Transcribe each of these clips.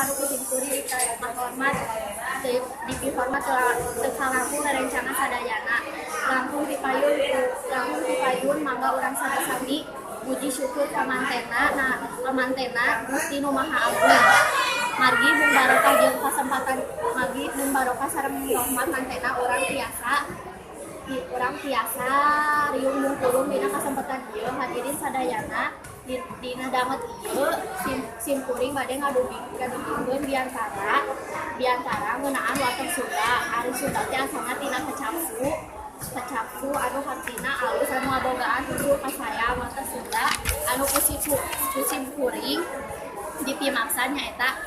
Anu ku simkuring dipihormat dipihormat teu kalangkung rerencangan sadayana. Langkung ti payun mangga urang sami-sami muji syukur kamantena, nah, kamantena Gusti Nu Maha Agung, margi mung barokah jeung kasempatan, margi mung barokah sareng rahmat mantena urang tiasa riung mungkurung dina kasempatan ieu. Hadirin sadayana, dina danget ieu simkuring bade ngadugikeun biantara biantara ngeunaan watek Sunda. Ari Sunda teh asalna tina kecap su, kecap su anu hartina alus, anu ngabogaan unsur kasayang. Watek Sunda anu ku simkuring dipimaksa nyaeta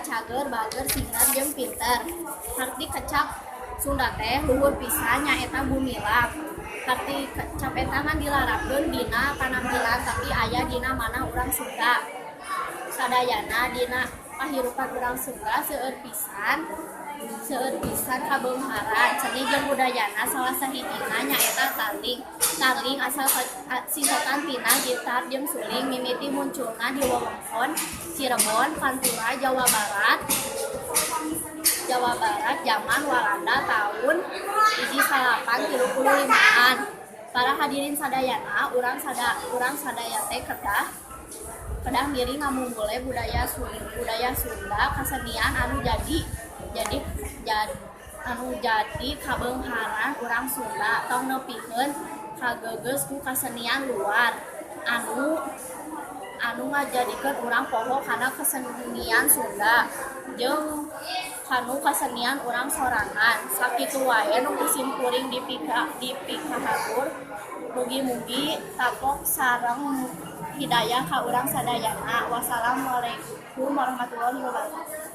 cager, bager, singer, jeung pinter. Harti kecap Sunda teh luhur pisan, nyaeta gumilang. Harti kecap eta ngan dilarapkeun dina panampilan, tapi aya dina manah urang Sunda sadayana. Dina pahirupan urang Sunda seueur pisan kabeungharan seni jeung budayana, salah sahijina nyaeta tarling. Tarling asal singkatan tina gitar jeung suling, mimiti munculna di wewengkon Cirebon, Pantura, Jawa Barat, Jawa Barat, zaman Walanda tahun 1935-an. Para hadirin sadayana, urang sadaya teh kedah kedah miring ngamumule budaya Sunda, budaya Sunda, kasenian anu jadi jadi anu jadi kabeungharan urang Sunda. Tong nepikeun kagegeus ku kasenian luar anu anu ngajadikeun urang poho kana kesenian Sunda jeung kanu kasenian urang sorangan. Sakitu wae nu ku simkuring dipikahatur. Mugi-mugi tapok sareng hidayah ka urang sadayana. Wassalamualaikum warahmatullahi wabarakatuh.